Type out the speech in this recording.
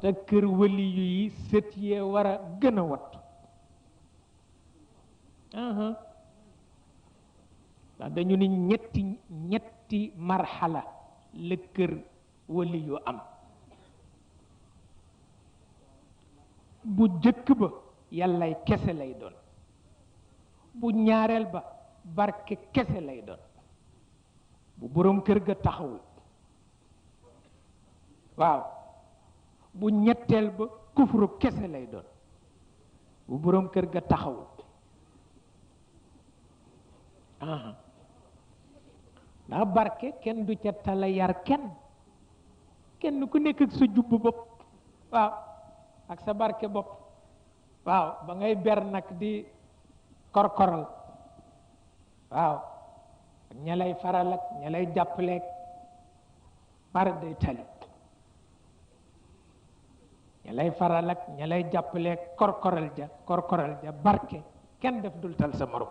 te kër wali yu yi sët yee war a gën a wattu ndax dañu ni ñetti marxala la kër wali yu am. bu jëkk ba yàllay kese lay doon, bu ñaareel ba barke kese lay doon bu boroom kër ga taxawul, waaw bu ñetteel ba kufru kese lay doon bu boroom kër ga taxawul. ndax barke kenn du ca tala yar kenn ku nekk ak sa jubb bopp, waaw ak sa barke bopp, waaw ba ngay ber nag di korkoral, waaw ak ña lay faral ak ña lay jàppaleeg par day tali, ña lay faral ak ña lay jàppaleeg korkoral ja barke kenn def dul tal sa morom.